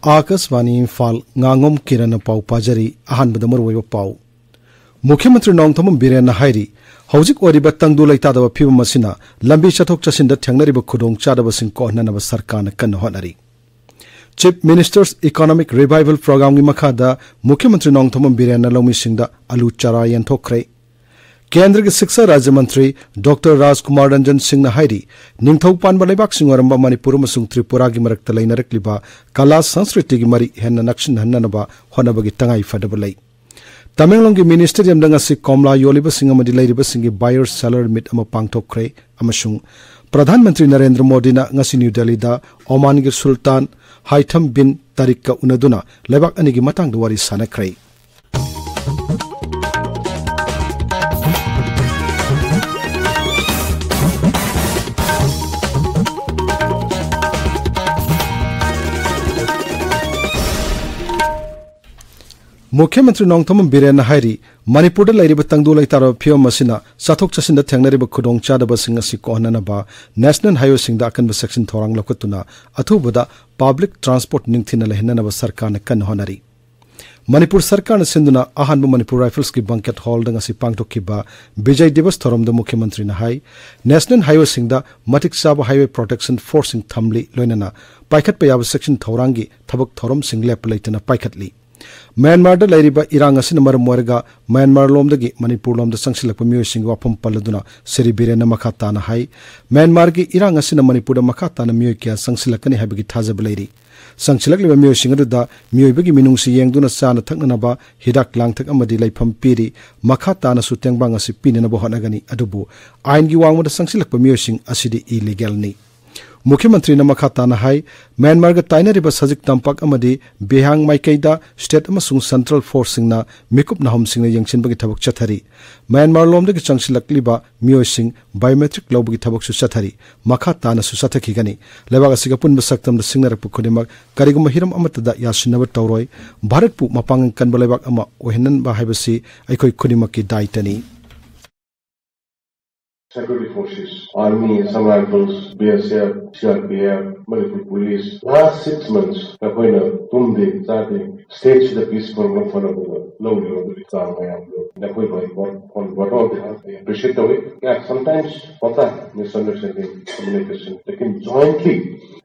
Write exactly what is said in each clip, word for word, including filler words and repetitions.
ꯑꯥꯀꯥꯁꯕꯥꯅꯤ ꯏꯝꯐꯥꯜ, ꯉꯥꯉꯣꯝ ꯀꯤꯔꯟꯅ ꯄꯥꯎ ꯄꯥꯖꯔꯤ꯫ ꯑꯍꯥꯟꯕꯗ ꯃꯔꯨꯑꯣꯏꯕ ꯄꯥꯎ꯫ ꯃꯨꯈ꯭ꯌ ꯃꯟꯇ꯭ꯔꯤ ꯅꯣꯡꯊꯣꯝꯕꯝ ꯕꯤꯔꯦꯟꯅ ꯍꯥꯏꯔꯤ, ꯍꯧꯖꯤꯛ ꯑꯣꯏꯔꯤꯕ ꯇꯪꯗꯨ ꯂꯩꯇꯥꯗꯕ ꯐꯤꯕꯝ ꯑꯁꯤꯅ ꯂꯝꯕꯤ ꯆꯠꯊꯣꯛ ꯆꯠꯁꯤꯟꯗ ꯊꯦꯡꯅꯔꯤꯕ ꯈꯨꯗꯣꯡꯆꯥꯗꯕꯁꯤꯡ ꯀꯣꯛꯍꯟꯅꯅꯕ ꯁꯔꯀꯥꯔꯅ ꯀꯟꯅ ꯍꯣꯠꯅꯔꯤ꯫ Chief Minister's Economic Revival Programꯒꯤ ꯃꯈꯥꯗ ꯃꯨꯈ꯭ꯌ ꯃꯟꯇ꯭ꯔꯤ ꯅꯣꯡꯊꯣꯝꯕꯝ ꯕꯤꯔꯦꯟꯅ ꯂꯧꯃꯤꯁꯤꯡꯗ ꯑꯂꯨ ꯆꯥꯔꯥ ꯌꯦꯟꯊꯣꯛꯈ꯭ꯔꯦ꯫ ꯀꯦꯟꯗ꯭ꯔꯒꯤ ꯁꯤꯛꯁꯥ ꯔꯥꯖ꯭ꯌ ꯃꯟꯇ꯭ꯔꯤ ꯗꯣꯛꯇꯔ ꯔꯥꯖꯀꯨꯃꯥꯔ ꯔꯟꯖꯟ ꯁꯤꯡꯅ ꯍꯥꯏꯔꯤ, ꯅꯤꯡꯊꯧ ꯄꯥꯟꯕ ꯂꯩꯕꯥꯛꯁꯤꯡ ꯑꯣꯏꯔꯝꯕ ꯃꯅꯤꯄꯨꯔ ꯑꯃꯁꯨꯡ ꯇ꯭ꯔꯤꯄꯨꯔꯥꯒꯤ ꯃꯔꯛꯇ ꯂꯩꯅꯔꯛꯂꯤꯕ ꯀꯂꯥ ꯁꯪꯁꯀ꯭ꯔꯤꯇꯤꯒꯤ ꯃꯔꯤ ꯍꯦꯟꯅ ꯅꯛꯁꯤꯟꯍꯟꯅꯅꯕ ꯍꯣꯠꯅꯕꯒꯤ ꯇꯉꯥꯏ ꯐꯗꯕ ꯂꯩ꯫ ꯇꯃꯦꯡꯂꯣꯡꯒꯤ ꯃꯤꯅꯤ ꯁ꯭ꯇꯦꯗꯤꯌꯝꯗ ꯉꯁꯤ ꯀꯣꯝꯂꯥ ꯌꯣꯜꯂꯤꯕꯁꯤꯡ ꯑꯃꯗꯤ ꯂꯩꯔꯤꯕꯁꯤꯡꯒꯤ Buyer Seller Meet ꯑꯃ ꯄꯥꯡꯊꯣꯛꯈ꯭ꯔꯦ ꯑꯃꯁꯨꯡ ꯄ꯭ꯔꯙꯥꯟ ꯃꯟꯇ꯭ꯔꯤ ꯅꯔꯦꯟꯗ꯭ꯔ ꯃꯣꯗꯤꯅ ꯉꯁꯤ ꯅ꯭ꯌꯨ ꯗꯦꯜꯂꯤꯗ ꯑꯣꯃꯥꯟꯒꯤ ꯁꯨꯜꯇꯥꯟ ꯍꯥꯏꯊꯝ ꯕꯤꯟ ꯇꯥꯔꯤꯛꯀ ꯎꯅꯗꯨꯅ ꯂꯩꯕꯥꯛ ꯑꯅꯤꯒꯤ ꯃꯇꯥꯡꯗ ꯋꯥꯔꯤ ꯁꯥꯟꯅꯈ꯭ꯔꯦ꯫ ꯃꯨꯈ꯭ꯌ ꯃꯟꯇ꯭ꯔꯤ ꯅꯣꯡꯊꯣꯝꯕꯝ ꯕꯤꯔꯦꯟꯅ ꯍꯥꯏꯔꯤ, ꯃꯅꯤꯄꯨꯔꯗ ꯂꯩꯔꯤꯕ ꯇꯪꯗꯨ ꯂꯩꯇꯥꯔꯕ ꯐꯤꯕꯝ ꯑꯁꯤꯅ ꯆꯠꯊꯣꯛ ꯆꯠꯁꯤꯟꯗ ꯊꯦꯡꯅꯔꯤꯕ ꯈꯨꯗꯣꯡꯆꯥꯗꯕꯁꯤꯡ ꯑꯁꯤ ꯀꯣꯛꯍꯟꯅꯅꯕ ꯅꯦꯁꯅꯦꯜ ꯍꯥꯏꯋꯦꯁꯤꯡꯗ ꯑꯀꯟꯕ ꯆꯦꯛꯁꯤꯟ ꯊꯧꯔꯥꯡ ꯂꯧꯈꯠꯇꯨꯅ ꯑꯊꯨꯕꯗ ꯄꯕ꯭ꯂꯤꯛ ꯇ꯭ꯔꯥꯟꯁꯄꯣꯔꯠ ꯅꯤꯡꯊꯤꯅ ꯂꯩꯍꯟꯅꯅꯕ ꯁꯔꯀꯥꯔꯅ ꯀꯟꯅ ꯍꯣꯠꯅꯔꯤ꯫ ꯃꯅꯤꯄꯨꯔ ꯁꯔꯀꯥꯔꯅ ꯁꯤꯟꯗꯨꯅ ꯑꯍꯥꯟꯕ ꯃꯅꯤꯄꯨꯔ ꯔꯥꯏꯐꯜꯁꯀꯤ ꯕꯪꯀꯦꯠ ꯍꯣꯜꯗ ꯉꯁꯤ ꯄꯥꯡꯊꯣꯛꯈꯤꯕ ꯕꯤꯖꯌ ꯗꯤꯕꯁ ꯊꯧꯔꯝꯗ ꯃꯨꯈ꯭ꯌ ꯃꯟꯇ꯭ꯔꯤꯅ ꯍꯥꯏ, ꯅꯦꯁꯅꯦꯜ ꯍꯥꯏꯋꯦꯁꯤꯡꯗ ꯃꯇꯤꯛ ꯆꯥꯕ ꯍꯥꯏꯋꯦ ꯄ꯭ꯔꯣꯇꯦꯛꯁꯟ ꯐꯣꯔꯁꯁꯤꯡ ꯊꯝꯂꯤ, ꯂꯣꯏꯅꯅ ꯄꯥꯏꯈꯠꯄ ꯌꯥꯕ ꯆꯦꯛꯁꯤꯟ ꯊꯧꯔꯥꯡꯒꯤ ꯊꯕꯛ ꯊꯧꯔꯝꯁꯤꯡ ꯂꯦꯞꯄ ꯂꯩꯇꯅ ꯄꯥꯏꯈꯠꯂꯤ꯫ ꯃ꯭ꯌꯥꯟꯃꯥꯔꯗ ꯂꯩꯔꯤꯕ ꯏꯔꯥꯡ ꯑꯁꯤꯅ ꯃꯔꯝ ꯑꯣꯏꯔꯒ ꯃ꯭ꯌꯥꯟꯃꯥꯔ ꯂꯣꯝꯗꯒꯤ ꯃꯅꯤꯄꯨꯔ ꯂꯣꯝꯗ ꯆꯪꯁꯤꯜꯂꯛꯄ ꯃꯤꯑꯣꯏꯁꯤꯡꯒꯤ ꯋꯥꯐꯝ ꯄꯜꯂꯗꯨꯅ ꯁ꯭ꯔꯤ ꯕꯤꯔꯦꯟꯅ ꯃꯈꯥ ꯇꯥꯅ ꯍꯥꯏ, ꯃ꯭ꯌꯥꯟꯃꯥꯔꯒꯤ ꯏꯔꯥꯡ ꯑꯁꯤꯅ ꯃꯅꯤꯄꯨꯔꯗ ꯃꯈꯥ ꯇꯥꯅ ꯃꯤꯑꯣꯏ ꯀꯌꯥ ꯆꯪꯁꯤꯜꯂꯛꯀꯅꯤ ꯍꯥꯏꯕꯒꯤ ꯊꯥꯖꯕ ꯂꯩꯔꯤ꯫ ꯆꯪꯁꯤꯜꯂꯛꯂꯤꯕ ꯃꯤꯑꯣꯏꯁꯤꯡ ꯑꯗꯨꯗ ꯃꯤꯑꯣꯏꯕꯒꯤ ꯃꯤꯅꯨꯡꯁꯤ ꯌꯦꯡꯗꯨꯅ ꯆꯥꯅ ꯊꯛꯅꯅꯕ ꯍꯤꯗꯥꯛ ꯂꯥꯡꯊꯛ ꯑꯃꯗꯤ ꯂꯩꯐꯝ ꯄꯤꯔꯤ꯫ ꯃꯈꯥ ꯇꯥꯅꯁꯨ ꯇꯦꯡꯕꯥꯡ ꯑꯁꯤ ꯄꯤꯅꯅꯕ ꯍꯣꯠꯅꯒꯅꯤ, ꯑꯗꯨꯕꯨ ꯑꯥꯏꯟꯒꯤ ꯋꯥꯡꯃꯗ ꯆꯪꯁꯤꯜꯂꯛꯄ ꯃꯤꯑꯣꯏꯁꯤꯡ ꯑꯁꯤꯗꯤ ꯏꯂꯤꯒꯦꯜꯅꯤ꯫ ꯃꯨꯈ꯭ꯌ ꯃꯟꯇ꯭ꯔꯤꯅ ꯃꯈꯥ ꯇꯥꯅ ꯍꯥꯏ, ꯃ꯭ꯌꯥꯟꯃꯥꯔꯒ ꯇꯥꯏꯅꯔꯤꯕ ꯁꯖꯤꯛ ꯇꯝꯄꯥꯛ ꯑꯃꯗꯤ ꯕꯤꯍꯥꯡ ꯃꯥꯏꯀꯩꯗ ꯁ꯭ꯇꯦꯠ ꯑꯃꯁꯨꯡ ꯁꯦꯟꯇ꯭ꯔꯦꯜ ꯐꯣꯔꯁꯁꯤꯡꯅ ꯃꯤꯀꯨꯞ ꯅꯥꯍꯨꯝꯁꯤꯡꯅ ꯌꯦꯡꯁꯤꯟꯕꯒꯤ ꯊꯕꯛ ꯆꯠꯊꯔꯤ꯫ ꯃ꯭ꯌꯥꯟꯃꯥꯔ ꯂꯣꯝꯗꯒꯤ ꯆꯪꯁꯤꯜꯂꯛꯂꯤꯕ ꯃꯤꯑꯣꯏꯁꯤꯡ ꯕꯥꯏꯑꯣꯃꯦꯇ꯭ꯔꯤꯛ ꯂꯧꯕꯒꯤ ꯊꯕꯛꯁꯨ ꯆꯠꯊꯔꯤ꯫ ꯃꯈꯥ ꯇꯥꯅꯁꯨ ꯆꯠꯊꯈꯤꯒꯅꯤ꯫ ꯂꯩꯕꯥꯛ ꯑꯁꯤꯒ ꯑꯄꯨꯟꯕ ꯁꯛꯇꯝꯗ ꯁꯤꯡꯅꯔꯛꯄ ꯈꯨꯗꯤꯡꯃꯛ ꯀꯔꯤꯒꯨꯝꯕ ꯍꯤꯔꯝ ꯑꯃꯠꯇꯗ ꯌꯥꯁꯤꯟꯅꯕ ꯇꯧꯔꯣꯏ꯫ ꯚꯥꯔꯠꯄꯨ ꯃꯄꯥꯡꯒꯜ ꯀꯟꯕ ꯂꯩꯕꯥꯛ ꯑꯃ ꯑꯣꯏꯍꯟꯅꯕ ꯍꯥꯏꯕꯁꯤ ꯑꯩꯈꯣꯏ ꯈꯨꯗꯤꯡꯃꯛꯀꯤ ꯗꯥꯏꯇꯅꯤ꯫ Security Forces, Army, Assam Rifles, B S F, C R P F, Manipur Police, last six months ꯑꯩꯈꯣꯏꯅ ꯇꯨꯝꯗꯦ ꯆꯥꯗꯦ, ꯁ꯭ꯇꯦꯠꯁꯤꯗ ꯄꯤꯁ ꯄꯨꯔꯛꯅꯕ ꯍꯣꯠꯅꯕꯗ ꯂꯧꯔꯤꯕ ꯃꯇꯤꯛ ꯆꯥꯕ ꯃꯌꯥꯝꯗꯣ ꯅꯈꯣꯏ ꯂꯣꯏꯅꯃꯛ on what all the heart ꯑꯩ appreciate ꯇꯧꯏ꯫ Yeah, sometimes ꯄꯣꯊꯥ misunderstanding, communication, ꯂꯦꯀꯤꯟ jointly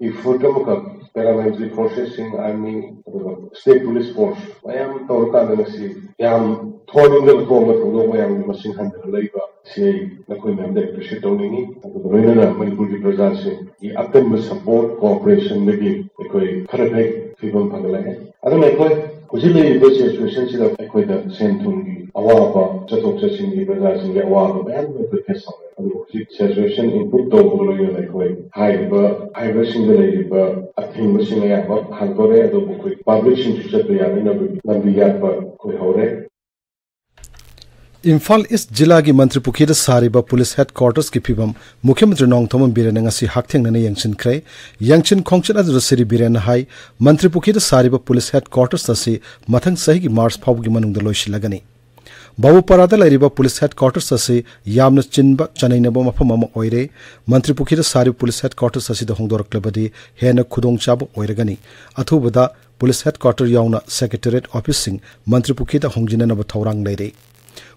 effort ꯑꯃꯈꯛ paramilitary forcesꯁꯤꯡ, Army, ꯑꯗꯨꯒ State Police Force ꯃꯌꯥꯝ ꯇꯧꯔꯀꯥꯟꯗ ꯉꯁꯤ ꯌꯥꯝ ꯊꯣꯛꯅꯤꯡꯗꯕ ꯊꯣꯛꯑꯕ ꯊꯧꯗꯣꯛ ꯃꯌꯥꯝꯒꯤ ꯃꯁꯤꯡ ꯍꯟꯊꯅ ꯂꯩꯕ ꯁꯤ ꯑꯩ ꯅꯈꯣꯏ ꯃꯌꯥꯝꯗ appreciate ꯇꯧꯅꯤꯡꯉꯤ꯫ ꯑꯗꯨꯒ ꯂꯣꯏꯅꯅ ꯃꯅꯤꯄꯨꯔꯒꯤ ꯄ꯭ꯔꯖꯥꯁꯤꯡꯒꯤ ꯑꯀꯟꯕ support, cooperationꯗꯒꯤ ꯑꯩꯈꯣꯏ ꯈꯔ ꯈꯔ ꯐꯤꯕꯝ ꯐꯒꯠꯂꯛꯑꯦ꯫ ꯑꯗꯨꯅ ꯑꯩꯈꯣꯏ ꯍꯧꯖꯤꯛ ꯂꯩꯔꯤꯕ situationꯁꯤꯗ ꯑꯩꯈꯣꯏꯗ ꯁꯦꯟ ꯊꯨꯝꯒꯤ ꯑꯋꯥꯕ, ꯆꯠꯊꯣꯛ ꯆꯠꯁꯤꯟꯒꯤ ꯄ꯭ꯔꯖꯥꯁꯤꯡꯒꯤ ꯑꯋꯥꯕ ꯃꯌꯥꯝ ꯑꯃ ꯑꯩꯈꯣꯏ face ꯇꯧꯔꯦ꯫ ꯑꯗꯨꯕꯨ ꯍꯧꯖꯤꯛ situation improve ꯇꯧꯕꯒ ꯂꯣꯏꯅꯅ ꯑꯩꯈꯣꯏ ꯍꯥꯏꯔꯤꯕ, ꯍꯥꯏꯔꯤꯕꯁꯤꯡꯗ ꯂꯩꯔꯤꯕ ꯑꯊꯤꯡꯕꯁꯤꯡ ꯑꯌꯥꯝꯕ ꯍꯥꯡꯗꯣꯔꯦ꯫ ꯑꯗꯨꯕꯨ ꯑꯩꯈꯣꯏ ꯄꯕ꯭ꯂꯤꯛꯁꯤꯡꯁꯨ ꯆꯠꯄ ꯌꯥꯅꯅꯕꯒꯤ ꯂꯝꯕꯤ ꯌꯥꯠꯄ ꯑꯩꯈꯣꯏ ꯍꯧꯔꯦ꯫ ꯏꯝꯐꯥꯜ ꯏꯁ ꯖꯤꯂꯥꯒꯤ ꯃꯟꯇ꯭ꯔꯤꯄꯨꯈ꯭ꯔꯤꯗ ꯁꯥꯔꯤꯕ ꯄꯨꯂꯤꯁ ꯍꯦꯗ ꯀ꯭ꯋꯥꯔꯇꯔꯁꯀꯤ ꯐꯤꯕꯝ ꯃꯨꯈ꯭ꯌ ꯃꯟꯇ꯭ꯔꯤ ꯅꯣꯡꯊꯣꯝꯕꯝ ꯕꯤꯔꯦꯟꯅ ꯉꯁꯤ ꯍꯛꯊꯦꯡꯅꯅ ꯌꯦꯡꯁꯤꯟꯈ꯭ꯔꯦ꯫ ꯌꯦꯡꯁꯤꯟ ꯈꯣꯡꯆꯠ ꯑꯗꯨꯗ ꯁ꯭ꯔꯤ ꯕꯤꯔꯦꯟꯅ ꯍꯥꯏ, ꯃꯟꯇ꯭ꯔꯤꯄꯨꯈ꯭ꯔꯤꯗ ꯁꯥꯔꯤꯕ ꯄꯨꯂꯤꯁ ꯍꯦꯗ ꯀ꯭ꯋꯥꯔꯇꯔꯁ ꯑꯁꯤ ꯃꯊꯪ ꯆꯍꯤꯒꯤ ꯃꯥꯔꯆ ꯐꯥꯎꯕꯒꯤ ꯃꯅꯨꯡꯗ ꯂꯣꯏꯁꯤꯜꯂꯒꯅꯤ꯫ ꯕꯥꯕꯨꯄꯥꯔꯥꯗ ꯂꯩꯔꯤꯕ ꯄꯨꯂꯤꯁ ꯍꯦꯗ ꯀ꯭ꯋꯥꯔꯇꯔꯁ ꯑꯁꯤ ꯌꯥꯝꯅ ꯆꯤꯟꯕ, ꯆꯅꯩꯅꯕ ꯃꯐꯝ ꯑꯃ ꯑꯣꯏꯔꯦ꯫ ꯃꯟꯇ꯭ꯔꯤꯄꯨꯈ꯭ꯔꯤꯗ ꯁꯥꯔꯤꯕ ꯄꯨꯂꯤꯁ ꯍꯦꯗ ꯀ꯭ꯋꯥꯔꯇꯔꯁ ꯑꯁꯤꯗ ꯍꯣꯡꯗꯣꯔꯛꯂꯕꯗꯤ ꯍꯦꯟꯅ ꯈꯨꯗꯣꯡꯆꯥꯕ ꯑꯣꯏꯔꯒꯅꯤ꯫ ꯑꯊꯨꯕꯗ ꯄꯨꯂꯤꯁ ꯍꯦꯗ ꯀ꯭ꯋꯥꯔꯇꯔ ꯌꯥꯎꯅ ꯁꯦꯀ꯭ꯔꯦꯇꯦꯔꯤꯌꯦꯠ ꯑꯣꯐꯤꯁꯁꯤꯡ ꯃꯟꯇ꯭ꯔꯤꯄꯨꯈ꯭ꯔꯤꯗ ꯍꯣꯡꯖꯤꯟꯅꯅꯕ ꯊꯧꯔꯥꯡ ꯂꯩꯔꯦ꯫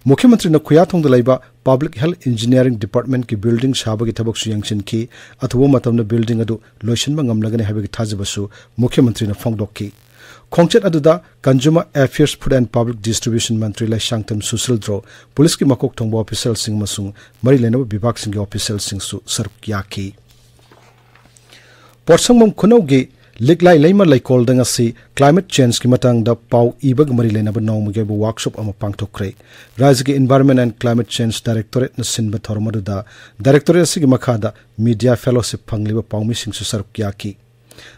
ꯃꯨꯈ꯭ꯌ ꯃꯟꯇ꯭ꯔꯤꯅ ꯈꯨꯌꯥꯊꯣꯡꯗ ꯂꯩꯕ Public Health Engineering Departmentꯀꯤ building ꯁꯥꯕꯒꯤ ꯊꯕꯛꯁꯨ ꯌꯦꯡꯁꯤꯟꯈꯤ꯫ ꯑꯊꯨꯕ ꯃꯇꯝꯗ building ꯑꯗꯨ ꯂꯣꯏꯁꯤꯟꯕ ꯉꯝꯂꯒꯅꯤ ꯍꯥꯏꯕꯒꯤ ꯊꯥꯖꯕꯁꯨ ꯃꯨꯈ꯭ꯌ ꯃꯟꯇ꯭ꯔꯤꯅ ꯐꯣꯡꯗꯣꯛꯈꯤ꯫ ꯈꯣꯡꯆꯠ ꯑꯗꯨꯗ Consumer Affairs, Food and Public Distribution ꯃꯟꯇ꯭ꯔꯤ ꯂꯩꯁꯥꯡꯊꯦꯝ ꯁꯨꯁꯤꯜꯗ꯭ꯔꯣ, ꯄꯨꯂꯤꯁꯀꯤ ꯃꯀꯣꯛ ꯊꯣꯡꯕ ꯑꯣꯐꯤꯁꯤꯌꯦꯜꯁꯤꯡ ꯑꯃꯁꯨꯡ ꯃꯔꯤ ꯂꯩꯅꯕ ꯕꯤꯚꯥꯒꯁꯤꯡꯒꯤ ꯑꯣꯐꯤꯁꯤꯌꯦꯜꯁꯤꯡꯁꯨ ꯁꯔꯨꯛ ꯌꯥꯈꯤ꯫ ꯄꯣꯠꯁꯪꯕꯝ ꯈꯨꯅꯧꯒꯤ ꯂꯤꯛꯂꯥꯏ ꯂꯩꯃ ꯂꯩꯀꯣꯜꯗ ꯉꯁꯤ climate changeꯀꯤ ꯃꯇꯥꯡꯗ ꯄꯥꯎ ꯏꯕꯒ ꯃꯔꯤ ꯂꯩꯅꯕ ꯅꯣꯡꯃꯒꯤ ꯑꯣꯏꯕ workshop ꯑꯃ ꯄꯥꯡꯊꯣꯛꯈ꯭ꯔꯦ꯫ ꯔꯥꯖ꯭ꯌꯒꯤ Environment and Climate Change Directorateꯅ ꯁꯤꯟꯕ ꯊꯧꯔꯝ ꯑꯗꯨꯗ directorate ꯑꯁꯤꯒꯤ ꯃꯈꯥꯗ media fellowship ꯐꯪꯂꯤꯕ ꯄꯥꯎꯃꯤꯁꯤꯡꯁꯨ ꯁꯔꯨꯛ ꯌꯥꯈꯤ꯫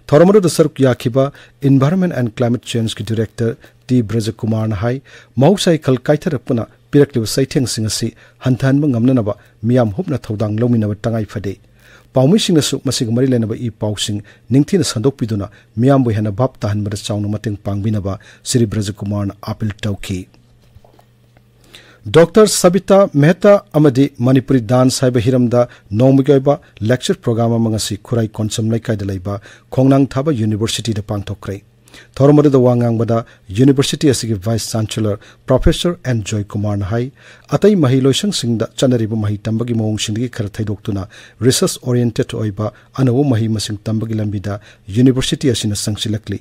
ꯊꯧꯔꯝ ꯑꯗꯨꯗ ꯁꯔꯨꯛ ꯌꯥꯈꯤꯕ Environment and Climate Changeꯀꯤ director ꯇꯤ ꯕ꯭ꯔꯖꯀꯨꯃꯥꯔꯅ ꯍꯥꯏ, ꯃꯍꯧꯁꯥꯒꯤ ꯈꯜ ꯀꯥꯏꯊꯔꯛꯄꯅ ꯄꯤꯔꯛꯂꯤꯕ ꯆꯩꯊꯦꯡꯁꯤꯡ ꯑꯁꯤ ꯍꯟꯊꯍꯟꯕ ꯉꯝꯅꯅꯕ ꯃꯤꯌꯥꯝ ꯍꯨꯞꯅ ꯊꯧꯗꯥꯡ ꯂꯧꯃꯤꯟꯅꯕ ꯇꯉꯥꯏ ꯐꯗꯦ꯫ ꯄꯥꯎꯃꯤꯁꯤꯡꯅꯁꯨ ꯃꯁꯤꯒ ꯃꯔꯤ ꯂꯩꯅꯕ ꯏ ꯄꯥꯎꯁꯤꯡ ꯅꯤꯡꯊꯤꯅ ꯁꯟꯗꯣꯛꯄꯤꯗꯨꯅ ꯃꯤꯌꯥꯝꯕꯨ ꯍꯦꯟꯅ ꯚꯥꯞ ꯇꯥꯍꯟꯕꯗ ꯆꯥꯎꯅ ꯃꯇꯦꯡ ꯄꯥꯡꯕꯤꯅꯕ ꯁ꯭ꯔꯤ ꯕ꯭ꯔꯖꯀꯨꯃꯥꯔꯅ appeal ꯇꯧꯈꯤ꯫ ꯗꯣꯛꯇꯔ ꯁꯕꯤꯇꯥ ꯃꯦꯍꯇꯥ ꯑꯃꯗꯤ ꯃꯅꯤꯄꯨꯔꯤ ꯗꯥꯟꯁ ꯍꯥꯏꯕ ꯍꯤꯔꯝꯗ ꯅꯣꯡꯃꯒꯤ ꯑꯣꯏꯕ ꯂꯦꯛꯆꯔ ꯄ꯭ꯔꯣꯒ꯭ꯔꯥꯝ ꯑꯃ ꯉꯁꯤ ꯈꯨꯔꯥꯏ ꯀꯣꯟꯁꯝ ꯂꯩꯀꯥꯏꯗ ꯂꯩꯕ ꯈꯣꯡꯅꯥꯡ ꯊꯥꯕ ꯌꯨꯅꯤꯚꯔꯁꯤꯇꯤꯗ ꯄꯥꯡꯊꯣꯛꯈ꯭ꯔꯦ꯫ ꯊꯧꯔꯝ ꯑꯗꯨꯗ ꯋꯥ ꯉꯥꯡꯕꯗ ꯌꯨꯅꯤꯚꯔꯁꯤꯇꯤ ꯑꯁꯤꯒꯤ ꯚꯥꯏꯁ ꯆꯥꯟꯁꯦꯂꯔ ꯄ꯭ꯔꯣꯐꯦꯁꯔ ꯑꯦꯟ ꯖꯣꯏꯀꯨꯃꯥꯔꯅ ꯍꯥꯏ, ꯑꯇꯩ ꯃꯍꯩ ꯂꯣꯏꯁꯪꯁꯤꯡꯗ ꯆꯠꯅꯔꯤꯕ ꯃꯍꯩ ꯇꯝꯕꯒꯤ ꯃꯑꯣꯡꯁꯤꯡꯗꯒꯤ ꯈꯔ ꯊꯩꯗꯣꯛꯇꯨꯅ ꯔꯤꯁꯔꯁ ꯑꯣꯔꯤꯌꯦꯟꯇꯦꯗ ꯑꯣꯏꯕ ꯑꯅꯧꯕ ꯃꯍꯩ ꯃꯁꯤꯡ ꯇꯝꯕꯒꯤ ꯂꯝꯕꯤꯗ ꯌꯨꯅꯤꯚꯔꯁꯤꯇꯤ ꯑꯁꯤꯅ ꯆꯪꯁꯤꯜꯂꯛꯂꯤ꯫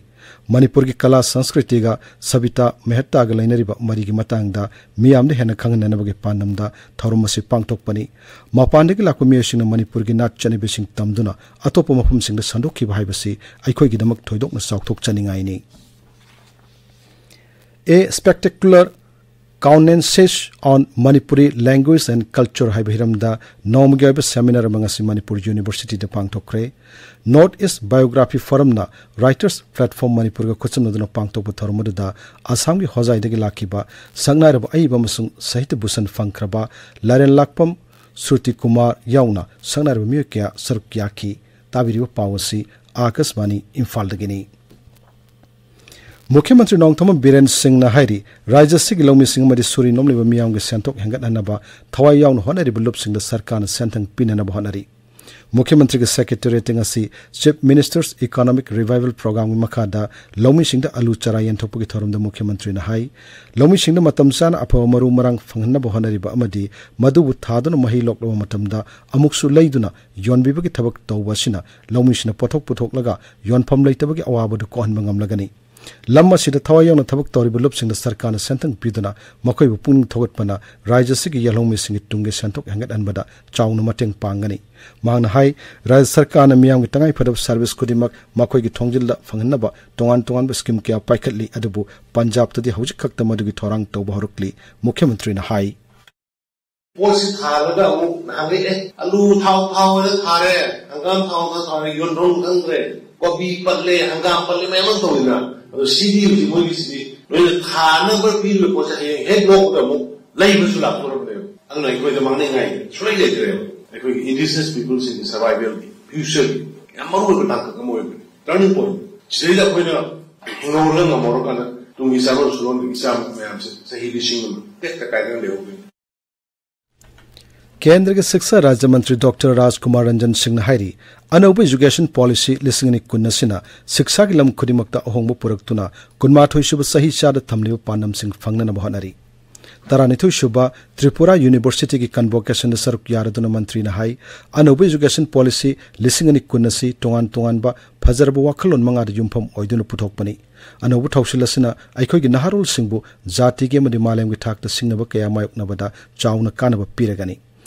ꯃꯅꯤꯄꯨꯔꯒꯤ ꯀꯂꯥ ꯁꯪꯁꯀ꯭ꯔꯤꯇꯤꯒ ꯁꯕꯤꯇꯥ ꯃꯦꯍꯇꯥꯒ ꯂꯩꯅꯔꯤꯕ ꯃꯔꯤꯒꯤ ꯃꯇꯥꯡꯗ ꯃꯤꯌꯥꯝꯗ ꯍꯦꯟꯅ ꯈꯪꯍꯟꯅꯅꯕꯒꯤ ꯄꯥꯟꯗꯝꯗ ꯊꯧꯔꯝ ꯑꯁꯤ ꯄꯥꯡꯊꯣꯛꯄꯅꯤ꯫ ꯃꯄꯥꯟꯗꯒꯤ ꯂꯥꯛꯄ ꯃꯤꯑꯣꯏꯁꯤꯡꯅ ꯃꯅꯤꯄꯨꯔꯒꯤ ꯅꯥꯠ ꯆꯠꯅꯕꯤꯁꯤꯡ ꯇꯝꯗꯨꯅ ꯑꯇꯣꯞꯄ ꯃꯐꯝꯁꯤꯡꯗ ꯁꯟꯗꯣꯛꯈꯤꯕ ꯍꯥꯏꯕꯁꯤ ꯑꯩꯈꯣꯏꯒꯤꯗꯃꯛ ꯊꯣꯏꯗꯣꯛꯅ ꯆꯥꯎꯊꯣꯛꯆꯅꯤꯡꯉꯥꯏꯅꯤ꯫ A Spectacular Countenances on Manipuri Language and Culture ꯍꯥꯏꯕ ꯍꯤꯔꯝꯗ ꯅꯣꯡꯃꯒꯤ ꯑꯣꯏꯕ ꯁꯦꯃꯤꯅꯥꯔ ꯑꯃ ꯉꯁꯤ ꯃꯅꯤꯄꯨꯔ ꯌꯨꯅꯤꯚꯔꯁꯤꯇꯤꯗ ꯄꯥꯡꯊꯣꯛꯈ꯭ꯔꯦ꯫ ꯅꯣꯔꯠ ꯏꯁ ꯕꯥꯏꯑꯣꯒ꯭ꯔꯥꯐꯤ ꯐꯣꯔꯝꯅ ꯔꯥꯏꯇꯔꯁ ꯄ꯭ꯂꯦꯠꯐꯣꯔꯝ ꯃꯅꯤꯄꯨꯔꯒ ꯈꯨꯠꯁꯝꯅꯗꯨꯅ ꯄꯥꯡꯊꯣꯛꯄ ꯊꯧꯔꯝ ꯑꯗꯨꯗ ꯑꯁꯥꯝꯒꯤ ꯍꯣꯖꯥꯏꯗꯒꯤ ꯂꯥꯛꯈꯤꯕ ꯁꯛꯅꯥꯏꯔꯕ ꯑꯏꯕ ꯑꯃꯁꯨꯡ ꯁꯥꯍꯤꯇ꯭ꯌ ꯚꯨꯁꯟ ꯐꯪꯈ꯭ꯔꯕ ꯂꯥꯏꯔꯦꯟ ꯂꯥꯛꯄꯝ ꯁ꯭ꯔꯨꯇꯤ ꯀꯨꯃꯥꯔ ꯌꯥꯎꯅ ꯁꯛꯅꯥꯏꯔꯕ ꯃꯤꯑꯣꯏ ꯀꯌꯥ ꯁꯔꯨꯛ ꯌꯥꯈꯤ꯫ ꯇꯥꯕꯤꯔꯤꯕ ꯄꯥꯎ ꯑꯁꯤ ꯑꯥꯀꯥꯁꯕꯥꯅꯤ ꯏꯝꯐꯥꯜꯗꯒꯤꯅꯤ꯫ ꯃꯨꯈ꯭ꯌ ꯃꯟꯇ꯭ꯔꯤ ꯅꯣꯡꯊꯣꯝꯕꯝ ꯕꯤꯔꯦꯟ ꯁꯤꯡꯅ ꯍꯥꯏꯔꯤ, ꯔꯥꯖ꯭ꯌ ꯑꯁꯤꯒꯤ ꯂꯧꯃꯤꯁꯤꯡ ꯑꯃꯗꯤ ꯁꯨꯔꯤ ꯅꯣꯝꯂꯤꯕ ꯃꯤꯌꯥꯝꯒꯤ ꯁꯦꯟꯊꯣꯛ ꯍꯦꯟꯒꯠꯍꯟꯅꯕ ꯊꯋꯥꯏ ꯌꯥꯎꯅ ꯍꯣꯠꯅꯔꯤꯕ ꯂꯨꯞꯁꯤꯡꯗ ꯁꯔꯀꯥꯔꯅ ꯁꯦꯟꯊꯪ ꯄꯤꯅꯅꯕ ꯍꯣꯠꯅꯔꯤ꯫ ꯃꯨꯈ꯭ꯌ ꯃꯟꯇ꯭ꯔꯤꯒꯤ ꯁꯦꯀ꯭ꯔꯦꯇꯦꯔꯤꯌꯦꯠꯇ ꯉꯁꯤ ꯆꯤꯐ ꯃꯤꯅꯤꯁꯇꯔꯁ ꯏꯀꯣꯅꯣꯃꯤꯛ ꯔꯤꯚꯥꯏꯚꯦꯜ ꯄ꯭ꯔꯣꯒ꯭ꯔꯥꯝꯒꯤ ꯃꯈꯥꯗ ꯂꯧꯃꯤꯁꯤꯡꯗ ꯑꯂꯨ ꯆꯥꯔꯥ ꯌꯦꯟꯊꯣꯛꯄꯒꯤ ꯊꯧꯔꯝꯗ ꯃꯨꯈ꯭ꯌ ꯃꯟꯇ꯭ꯔꯤꯅ ꯍꯥꯏ, ꯂꯧꯃꯤꯁꯤꯡꯗ ꯃꯇꯝ ꯆꯥꯅ ꯑꯐꯕ ꯃꯔꯨ ꯃꯔꯥꯡ ꯐꯪꯍꯟꯅꯕ ꯍꯣꯠꯅꯔꯤꯕ ꯑꯃꯗꯤ ꯃꯗꯨꯕꯨ ꯊꯥꯗꯨꯅ ꯃꯍꯩ ꯂꯣꯛꯂꯕ ꯃꯇꯝꯗ ꯑꯃꯨꯛꯁꯨ ꯂꯩꯗꯨꯅ ꯌꯣꯟꯕꯤꯕꯒꯤ ꯊꯕꯛ ꯇꯧꯕ ꯑꯁꯤꯅ ꯂꯧꯃꯤꯁꯤꯡꯅ ꯄꯣꯠꯊꯣꯛ ꯄꯨꯊꯣꯛꯂꯒ ꯌꯣꯟꯐꯝ ꯂꯩꯇꯕꯒꯤ ꯑꯋꯥꯕꯗꯨ ꯀꯣꯛꯍꯟꯕ ꯉꯝꯂꯒꯅꯤ꯫ ꯂꯝ ꯑꯁꯤꯗ ꯊꯋꯥꯏ ꯌꯥꯎꯅ ꯊꯕꯛ ꯇꯧꯔꯤꯕ ꯂꯨꯞꯁꯤꯡꯗ ꯁꯔꯀꯥꯔꯅ ꯁꯦꯟꯊꯪ ꯄꯤꯗꯨꯅ ꯃꯈꯣꯏꯕꯨ ꯄꯨꯛꯅꯤꯡ ꯊꯧꯒꯠꯄꯅ ꯔꯥꯖ꯭ꯌ ꯑꯁꯤꯒꯤ ꯌꯦꯜꯍꯧꯃꯤꯁꯤꯡꯒꯤ ꯇꯨꯡꯒꯤ ꯁꯦꯟꯊꯣꯛ ꯍꯦꯟꯒꯠꯍꯟꯕꯗ ꯆꯥꯎꯅ ꯃꯇꯦꯡ ꯄꯥꯡꯒꯅꯤ꯫ ꯃꯍꯥꯛꯅ ꯍꯥꯏ, ꯔꯥꯖ꯭ꯌ ꯁꯔꯀꯥꯔꯅ ꯃꯤꯌꯥꯝꯒꯤ ꯇꯉꯥꯏꯐꯗꯕ ꯁꯔꯚꯤꯁ ꯈꯨꯗꯤꯡꯃꯛ ꯃꯈꯣꯏꯒꯤ ꯊꯣꯡꯖꯤꯜꯗ ꯐꯪꯍꯟꯅꯕ ꯇꯣꯉꯥꯟ ꯇꯣꯉꯥꯟꯕ ꯁ꯭ꯀꯤꯝ ꯀꯌꯥ ꯄꯥꯏꯈꯠꯂꯤ, ꯑꯗꯨꯕꯨ ꯄꯟꯖꯥꯕꯇꯗꯤ ꯍꯧꯖꯤꯛ ꯈꯛꯇ ꯃꯗꯨꯒꯤ ꯊꯧꯔꯥꯡ ꯇꯧꯕ ꯍꯧꯔꯛꯂꯤ꯫ ꯃꯨꯈ꯭ꯌ ꯃꯟꯇ꯭ꯔꯤꯅ ꯍꯥꯏ꯫ ꯄꯣꯠꯁꯤ ꯊꯥꯔꯒ ꯑꯃꯨꯛ ꯅꯍꯥꯟꯒꯩ, "ꯑꯦ, ꯑꯂꯨ ꯊꯥꯎ ꯊꯥꯎ ꯍꯥꯏꯅ ꯊꯥꯔꯦ, ꯍꯪꯒꯥꯝ ꯊꯥꯎ ꯍꯥꯏꯅ ꯊꯥꯔꯦ, ꯌꯣꯟꯐꯝ ꯈꯪꯗ꯭ꯔꯦ, ꯀꯣꯕꯤ ꯄꯠꯂꯦ, ꯍꯪꯒꯥꯝ ꯄꯠꯂꯦ" ꯃꯌꯥꯝ ꯑꯃ ꯇꯧꯋꯤꯗꯅ꯫ ꯑꯗꯣ ꯁꯤꯗꯤ ꯍꯧꯖꯤꯛ ꯃꯣꯏꯒꯤꯁꯤꯗꯤ ꯂꯣꯏꯅ ꯊꯥꯅꯕ ꯄꯤꯔꯤꯕ ꯄꯣꯠꯁꯦ ꯍꯌꯦꯡ ꯍꯦꯛ ꯂꯣꯛꯄꯗ ꯑꯃꯨꯛ ꯂꯩꯕꯁꯨ ꯂꯥꯛꯇꯣꯔꯕꯅꯦꯕ꯫ ꯑꯗꯨꯅ ꯑꯩꯈꯣꯏꯗ ꯃꯥꯡꯅꯤꯡꯉꯥꯏ ꯁꯨꯡꯂꯩ ꯂꯩꯇ꯭ꯔꯦꯕ꯫ ꯑꯩꯈꯣꯏꯒꯤ indigenous peopleꯁꯤꯡꯒꯤ survivalꯒꯤ, futureꯒꯤ ꯌꯥꯝ ꯃꯔꯨꯑꯣꯏꯕ ꯇꯥꯡꯀꯛ ꯑꯃ ꯑꯣꯏꯕꯅꯤ, turning point꯫ ꯁꯤꯗꯩꯗ ꯑꯩꯈꯣꯏꯅ ꯍꯤꯡꯍꯧꯔꯒ ꯉꯝꯍꯧꯔꯀꯥꯟꯗ ꯇꯨꯡꯒꯤ ꯆꯥꯔꯣꯟ ꯁꯨꯔꯣꯟꯗꯒꯤ ꯏꯆꯥ ꯃꯌꯥꯝꯁꯦ ꯆꯍꯤ ꯂꯤꯁꯤꯡ ꯑꯃ ꯇꯦꯛꯇ ꯀꯥꯏꯗꯅ ꯂꯩꯍꯧꯗꯣꯏꯅꯤ꯫ ꯀꯦꯟꯗ꯭ꯔꯒꯤ ꯁꯤꯛꯁꯥ ꯔꯥꯖ꯭ꯌ ꯃꯟꯇ꯭ꯔꯤ ꯗꯣꯛꯇꯔ ꯔꯥꯖꯀꯨꯃꯥꯔ ꯔꯟꯖꯟ ꯁꯤꯡꯅ ꯍꯥꯏꯔꯤ, ꯑꯅꯧꯕ ꯏꯖꯨꯀꯦꯁꯟ ꯄꯣꯂꯤꯁꯤ ꯂꯤꯁꯤꯡ ꯑꯅꯤ ꯀꯨꯟ ꯑꯁꯤꯅ ꯁꯤꯛꯁꯥꯒꯤ ꯂꯝ ꯈꯨꯗꯤꯡꯃꯛꯇ ꯑꯍꯣꯡꯕ ꯄꯨꯔꯛꯇꯨꯅ ꯀꯨꯟꯃꯥꯊꯣꯏ ꯁꯨꯕ ꯆꯍꯤ ꯆꯥꯗ ꯊꯝꯂꯤꯕ ꯄꯥꯟꯗꯝꯁꯤꯡ ꯐꯪꯅꯅꯕ ꯍꯣꯠꯅꯔꯤ꯫ ꯇꯔꯥꯅꯤꯊꯣꯏ ꯁꯨꯕ ꯇ꯭ꯔꯤꯄꯨꯔꯥ ꯌꯨꯅꯤꯚꯔꯁꯤꯇꯤꯒꯤ ꯀꯟꯚꯣꯀꯦꯁꯟꯗ ꯁꯔꯨꯛ ꯌꯥꯔꯗꯨꯅ ꯃꯟꯇ꯭ꯔꯤꯅ ꯍꯥꯏ, ꯑꯅꯧꯕ ꯏꯖꯨꯀꯦꯁꯟ ꯄꯣꯂꯤꯁꯤ ꯂꯤꯁꯤꯡ ꯑꯅꯤ ꯀꯨꯟ ꯑꯁꯤ ꯇꯣꯉꯥꯟ ꯇꯣꯉꯥꯟꯕ ꯐꯖꯔꯕ ꯋꯥꯈꯜꯂꯣꯟ ꯃꯉꯥꯗ ꯌꯨꯝꯐꯝ ꯑꯣꯏꯗꯨꯅ ꯄꯨꯊꯣꯛꯄꯅꯤ꯫ ꯑꯅꯧꯕ ꯊꯧꯁꯤꯜ ꯑꯁꯤꯅ ꯑꯩꯈꯣꯏꯒꯤ ꯅꯍꯥꯔꯣꯜꯁꯤꯡꯕꯨ ꯖꯥꯇꯤꯒꯤ ꯑꯃꯗꯤ ꯃꯥꯂꯦꯝꯒꯤ ꯊꯥꯛꯇ ꯁꯤꯡꯅꯕ ꯀꯌꯥ ꯃꯥꯌꯣꯛꯅꯕꯗ ꯆꯥꯎꯅ ꯀꯥꯟꯅꯕ ꯄꯤꯔꯒꯅꯤ꯫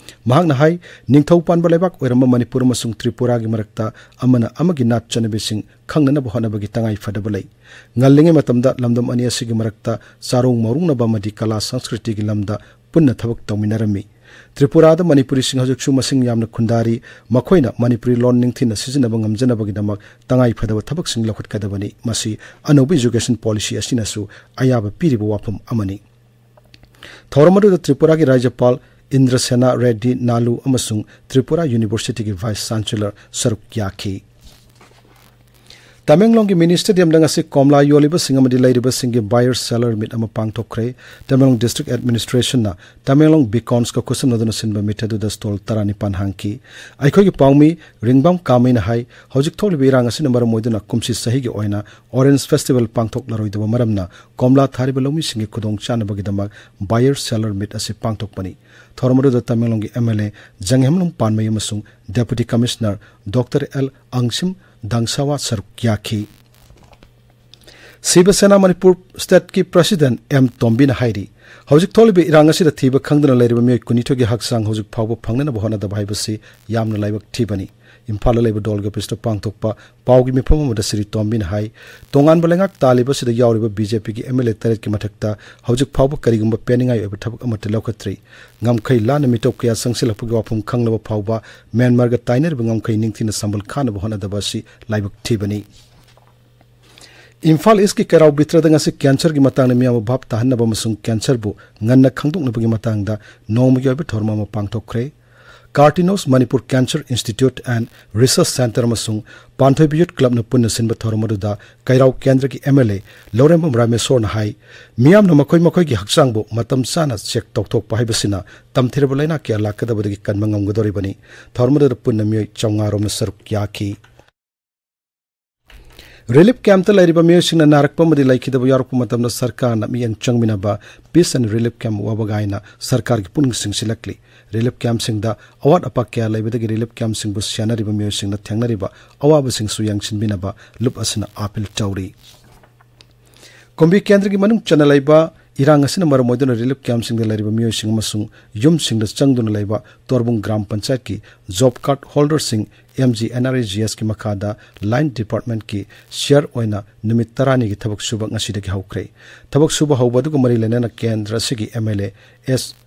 ꯃꯍꯥꯛꯅ ꯍꯥꯏ, ꯅꯤꯡꯊꯧ ꯄꯥꯟꯕ ꯂꯩꯕꯥꯛ ꯑꯣꯏꯔꯝꯕ ꯃꯅꯤꯄꯨꯔ ꯑꯃꯁꯨꯡ ꯇ꯭ꯔꯤꯄꯨꯔꯥꯒꯤ ꯃꯔꯛꯇ ꯑꯃꯅ ꯑꯃꯒꯤ ꯅꯥꯠ ꯆꯠꯅꯕꯤꯁꯤꯡ ꯈꯪꯅꯅꯕ ꯍꯣꯠꯅꯕꯒꯤ ꯇꯉꯥꯏ ꯐꯗꯕ ꯂꯩ꯫ ꯉꯜꯂꯤꯉꯩ ꯃꯇꯝꯗ ꯂꯝꯗꯝ ꯑꯅꯤ ꯑꯁꯤꯒꯤ ꯃꯔꯛꯇ ꯆꯥꯔꯣꯡ ꯃꯧꯔꯣꯡꯅꯕ ꯑꯃꯗꯤ ꯀꯂꯥ ꯁꯪꯁꯀ꯭ꯔꯤꯇꯤꯒꯤ ꯂꯝꯗ ꯄꯨꯟꯅ ꯊꯕꯛ ꯇꯧꯃꯤꯟꯅꯔꯝꯃꯤ꯫ ꯇ꯭ꯔꯤꯄꯨꯔꯥꯗ ꯃꯅꯤꯄꯨꯔꯤꯁꯤꯡ ꯍꯧꯖꯤꯛꯁꯨ ꯃꯁꯤꯡ ꯌꯥꯝꯅ ꯈꯨꯟꯗꯥꯔꯤ꯫ ꯃꯈꯣꯏꯅ ꯃꯅꯤꯄꯨꯔꯤ ꯂꯣꯟ ꯅꯤꯡꯊꯤꯅ ꯁꯤꯖꯤꯟꯅꯕ ꯉꯝꯖꯅꯕꯒꯤꯗꯃꯛ ꯇꯉꯥꯏ ꯐꯗꯕ ꯊꯕꯛꯁꯤꯡ ꯂꯧꯈꯠꯀꯗꯕꯅꯤ꯫ ꯃꯁꯤ ꯑꯅꯧꯕ ꯏꯖꯨꯀꯦꯁꯟ ꯄꯣꯂꯤꯁꯤ ꯑꯁꯤꯅꯁꯨ ꯑꯌꯥꯕ ꯄꯤꯔꯤꯕ ꯋꯥꯐꯝ ꯑꯃꯅꯤ꯫ ꯊꯧꯔꯝ ꯑꯗꯨꯗ ꯇ꯭ꯔꯤꯄꯨꯔꯥꯒꯤ ꯔꯥꯖ꯭ꯌꯄꯥꯜ ꯏꯟꯗ꯭ꯔꯁꯦꯅꯥ ꯔꯦꯗ꯭ꯗꯤ ꯅꯥꯂꯨ ꯑꯃꯁꯨꯡ ꯇ꯭ꯔꯤꯄꯨꯔꯥ ꯌꯨꯅꯤꯚꯔꯁꯤꯇꯤꯒꯤ ꯚꯥꯏꯁ ꯆꯥꯟꯁꯦꯂꯔ ꯁꯔꯨꯛ ꯌꯥꯈꯤ꯫ ꯇꯃꯦꯡꯂꯣꯡꯒꯤ ꯃꯤꯅꯤ ꯁ꯭ꯇꯦꯗꯤꯌꯝꯗ ꯉꯁꯤ ꯀꯣꯝꯂꯥ ꯌꯣꯜꯂꯤꯕꯁꯤꯡ ꯑꯃꯗꯤ ꯂꯩꯔꯤꯕꯁꯤꯡꯒꯤ ꯕꯥꯌꯔ ꯁꯦꯂꯔ ꯃꯤꯠ ꯑꯃ ꯄꯥꯡꯊꯣꯛꯈ꯭ꯔꯦ꯫ ꯇꯃꯦꯡꯂꯣꯡ ꯗꯤꯁꯇ꯭ꯔꯤꯛ ꯑꯦꯗꯃꯤꯅꯤꯁꯇ꯭ꯔꯦꯁꯟꯅ ꯇꯃꯦꯡꯂꯣꯡ ꯕꯤꯀꯣꯟꯁꯀ ꯈꯨꯠꯁꯝꯅꯗꯨꯅ ꯁꯤꯟꯕ ꯃꯤꯠ ꯑꯗꯨꯗ ꯁ꯭ꯇꯣꯜ ꯇꯔꯥꯅꯤꯄꯥꯟ ꯍꯥꯡꯈꯤ꯫ ꯑꯩꯈꯣꯏꯒꯤ ꯄꯥꯎꯃꯤ ꯔꯤꯡꯕꯥꯝ ꯀꯥꯃꯩꯅ ꯍꯥꯏ, ꯍꯧꯖꯤꯛ ꯊꯣꯛꯂꯤꯕ ꯏꯔꯥꯡ ꯑꯁꯤꯅ ꯃꯔꯝ ꯑꯣꯏꯗꯨꯅ ꯀꯨꯝꯁꯤ ꯆꯍꯤꯒꯤ ꯑꯣꯏꯅ ꯑꯣꯔꯦꯟꯖ ꯐꯦꯁꯇꯤꯚꯦꯜ ꯄꯥꯡꯊꯣꯛꯂꯔꯣꯏꯗꯕ ꯃꯔꯝꯅ ꯀꯣꯝꯂꯥ ꯊꯥꯔꯤꯕ ꯂꯧꯃꯤꯁꯤꯡꯒꯤ ꯈꯨꯗꯣꯡꯆꯥꯅꯕꯒꯤꯗꯃꯛ ꯕꯥꯌꯔ ꯁꯦꯂꯔ ꯃꯤꯠ ꯑꯁꯤ ꯄꯥꯡꯊꯣꯛꯄꯅꯤ꯫ ꯊꯧꯔꯝ ꯑꯗꯨꯗ ꯇꯃꯦꯡꯂꯣꯡꯒꯤ ꯑꯦꯝ ꯑꯦꯜ ꯑꯦ ꯖꯪꯍꯦꯝꯂꯨꯡ ꯄꯥꯟꯃꯩ ꯑꯃꯁꯨꯡ ꯗꯦꯄꯨꯇꯤ ꯀꯃꯤꯁꯅꯔ ꯗꯣꯛꯇꯔ ꯑꯦꯜ ꯑꯪꯁꯤꯝ ꯗꯪꯁꯥꯋꯥ ꯁꯔꯨꯛ ꯌꯥꯈꯤ꯫ ꯁꯤꯕ ꯁꯦꯅꯥ ꯃꯅꯤꯄꯨꯔ ꯁ꯭ꯇꯦꯠꯀꯤ ꯄ꯭ꯔꯁꯤꯗꯦꯟꯠ ꯑꯦꯝ ꯇꯣꯝꯕꯤꯅ ꯍꯥꯏꯔꯤ, ꯍꯧꯖꯤꯛ ꯊꯣꯛꯂꯤꯕ ꯏꯔꯥꯡ ꯑꯁꯤꯗ ꯊꯤꯕ ꯈꯪꯗꯅ ꯂꯩꯔꯤꯕ ꯃꯤꯑꯣꯏ ꯀꯨꯟꯅꯤꯊꯣꯏꯒꯤ ꯍꯛꯆꯥꯡ ꯍꯧꯖꯤꯛ ꯐꯥꯎꯕ ꯐꯪꯅꯅꯕ ꯍꯣꯠꯅꯗꯕ ꯍꯥꯏꯕꯁꯤ ꯌꯥꯝꯅ ꯂꯥꯏꯕꯛ ꯊꯤꯕꯅꯤ꯫ ꯏꯝꯐꯥꯜꯗ ꯂꯩꯕ ꯗꯣꯜꯒꯤ ꯑꯣꯐꯤꯁꯇ ꯄꯥꯡꯊꯣꯛꯄ ꯄꯥꯎꯒꯤ ꯃꯤꯐꯝ ꯑꯃꯗ ꯁ꯭ꯔꯤ ꯇꯣꯝꯕꯤꯅ ꯍꯥꯏ, ꯇꯣꯉꯥꯟꯕ ꯂꯩꯉꯥꯛ ꯇꯥꯜꯂꯤꯕ ꯑꯁꯤꯗ ꯌꯥꯎꯔꯤꯕ ꯕꯤ ꯖꯦ ꯄꯤꯒꯤ ꯑꯦꯝ ꯑꯦꯜ ꯑꯦ ꯇꯔꯦꯠꯀꯤ ꯃꯊꯛꯇ ꯍꯧꯖꯤꯛ ꯐꯥꯎꯕ ꯀꯔꯤꯒꯨꯝꯕ ꯄꯦꯟꯅꯤꯡꯉꯥꯏ ꯑꯣꯏꯕ ꯊꯕꯛ ꯑꯃꯠꯇ ꯂꯧꯈꯠꯇ꯭ꯔꯤ꯫ ꯉꯝꯈꯩ ꯂꯥꯟꯅ ꯃꯤꯇꯣꯞ ꯀꯌꯥ ꯆꯪꯁꯤꯜꯂꯛꯄꯒꯤ ꯋꯥꯐꯝ ꯈꯪꯂꯕ ꯐꯥꯎꯕ ꯃ꯭ꯌꯥꯟꯃꯥꯔꯒ ꯇꯥꯏꯅꯔꯤꯕ ꯉꯝꯈꯩ ꯅꯤꯡꯊꯤꯅ ꯁꯝꯕꯜ ꯈꯥꯅꯕ ꯍꯣꯠꯅꯗꯕ ꯑꯁꯤ ꯂꯥꯏꯕꯛ ꯊꯤꯕꯅꯤ꯫ ꯏꯝꯐꯥꯜ ꯏꯁꯀꯤ ꯀꯩꯔꯥꯎ ꯕꯤꯇ꯭ꯔꯗ ꯉꯁꯤ ꯀꯦꯟꯁꯔꯒꯤ ꯃꯇꯥꯡꯗ ꯃꯤꯌꯥꯝꯕꯨ ꯚꯥꯞ ꯇꯥꯍꯟꯅꯕ ꯑꯃꯁꯨꯡ ꯀꯦꯟꯁꯔꯕꯨ ꯉꯟꯅ ꯈꯪꯗꯣꯛꯅꯕꯒꯤ ꯃꯇꯥꯡꯗ ꯅꯣꯡꯃꯒꯤ ꯑꯣꯏꯕ ꯊꯧꯔꯝ ꯑꯃ ꯄꯥꯡꯊꯣꯛꯈ꯭ꯔꯦ꯫ Cartinos Manipur Cancer Institute and Research Center ꯑꯃꯁꯨꯡ ꯄꯥꯟꯊꯣꯏꯕꯤ ꯌꯨꯠ ꯀ꯭ꯂꯕꯅ ꯄꯨꯟꯅ ꯁꯤꯟꯕ ꯊꯧꯔꯝ ꯑꯗꯨꯗ ꯀꯩꯔꯥꯎ ꯀꯦꯟꯗ꯭ꯔꯒꯤ ꯑꯦꯝ ꯑꯦꯜ ꯑꯦ ꯂꯧꯔꯦꯝꯕꯝ ꯔꯥꯃꯦꯁꯣꯔꯅ ꯍꯥꯏ, ꯃꯤꯌꯥꯝꯅ ꯃꯈꯣꯏ ꯃꯈꯣꯏꯒꯤ ꯍꯛꯆꯥꯡꯕꯨ ꯃꯇꯝ ꯆꯥꯅ ꯆꯦꯛ ꯇꯧꯊꯣꯛꯄ ꯍꯥꯏꯕꯁꯤꯅ ꯇꯝꯊꯤꯔꯕ ꯂꯥꯏꯅꯥ ꯀꯌꯥ ꯂꯥꯛꯀꯗꯕꯗꯒꯤ ꯀꯟꯕ ꯉꯝꯒꯗꯧꯔꯤꯕꯅꯤ꯫ ꯊꯧꯔꯝ ꯑꯗꯨꯗ ꯄꯨꯟꯅ ꯃꯤꯑꯣꯏ ꯆꯥꯝꯃꯉꯥ ꯔꯣꯝꯅ ꯁꯔꯨꯛ ꯌꯥꯈꯤ꯫ ꯔꯤꯂꯤꯐ ꯀꯦꯝꯞꯇ ꯂꯩꯔꯤꯕ ꯃꯤꯑꯣꯏꯁꯤꯡꯅ ꯅꯥꯔꯛꯄ ꯑꯃꯗꯤ ꯂꯩꯈꯤꯗꯕ ꯌꯥꯎꯔꯛꯄ ꯃꯇꯝꯗ ꯁꯔꯀꯥꯔꯅ ꯃꯤꯠꯌꯦꯡ ꯆꯪꯃꯤꯟꯅꯕ ꯄꯤꯁ ꯑꯦꯟ ꯔꯤꯂꯤꯐ ꯀꯦꯝꯞ ꯋꯥꯕꯒꯥꯏꯅ ꯁꯔꯀꯥꯔꯒꯤ ꯄꯨꯛꯅꯤꯡ ꯆꯤꯡꯁꯤꯜꯂꯛꯂꯤ꯫ ꯔꯤꯂꯤꯐ ꯀꯦꯝꯞꯁꯤꯡꯗ ꯑꯋꯥꯠ ꯑꯄꯥ ꯀꯌꯥ ꯂꯩꯕꯗꯒꯤ ꯔꯤꯂꯤꯐ ꯀꯦꯝꯞꯁꯤꯡꯕꯨ ꯁꯦꯟꯅꯔꯤꯕ ꯃꯤꯑꯣꯏꯁꯤꯡꯅ ꯊꯦꯡꯅꯔꯤꯕ ꯑꯋꯥꯕꯁꯤꯡꯁꯨ ꯌꯦꯡꯁꯤꯟꯕꯤꯅꯕ ꯂꯨꯞ ꯑꯁꯤꯅ ꯑꯥꯄꯤꯜ ꯇꯧꯔꯤ꯫ ꯀꯨꯝꯕꯤ ꯀꯦꯟꯗ꯭ꯔꯒꯤ ꯃꯅꯨꯡ ꯆꯟꯅ ꯂꯩꯕ ꯏꯔꯥꯡ ꯑꯁꯤꯅ ꯃꯔꯝ ꯑꯣꯏꯗꯨꯅ ꯔꯤꯂꯤꯐ ꯀꯦꯝꯞꯁꯤꯡꯗ ꯂꯩꯔꯤꯕ ꯃꯤꯑꯣꯏꯁꯤꯡ ꯑꯃꯁꯨꯡ ꯌꯨꯝꯁꯤꯡꯗ ꯆꯪꯗꯨꯅ ꯂꯩꯕ ꯇꯣꯔꯕꯨꯡ ꯒ꯭ꯔꯥꯝ ꯄꯟꯆꯥꯌꯠꯀꯤ ꯖꯣꯕ ꯀꯥꯔꯗ ꯍꯣꯜꯗꯔꯁꯤꯡ M G N R E G ꯑꯦꯁꯀꯤ ꯃꯈꯥꯗ ꯂꯥꯏꯟ ꯗꯤꯄꯥꯔꯠꯃꯦꯟꯠꯀꯤ ꯁꯤꯌꯥꯔ ꯑꯣꯏꯅ ꯅꯨꯃꯤꯠ ꯇꯔꯥꯅꯤꯒꯤ ꯊꯕꯛ ꯁꯨꯕ ꯉꯁꯤꯗꯒꯤ ꯍꯧꯈ꯭ꯔꯦ꯫ ꯊꯕꯛ ꯁꯨꯕ ꯍꯧꯕ ꯑꯗꯨꯒ ꯃꯔꯤ ꯂꯩꯅꯅ ꯀꯦꯟꯗ꯭ꯔ ꯑꯁꯤꯒꯤ ꯑꯦꯝ ꯑꯦꯜ ꯑꯦ ꯑꯦꯁ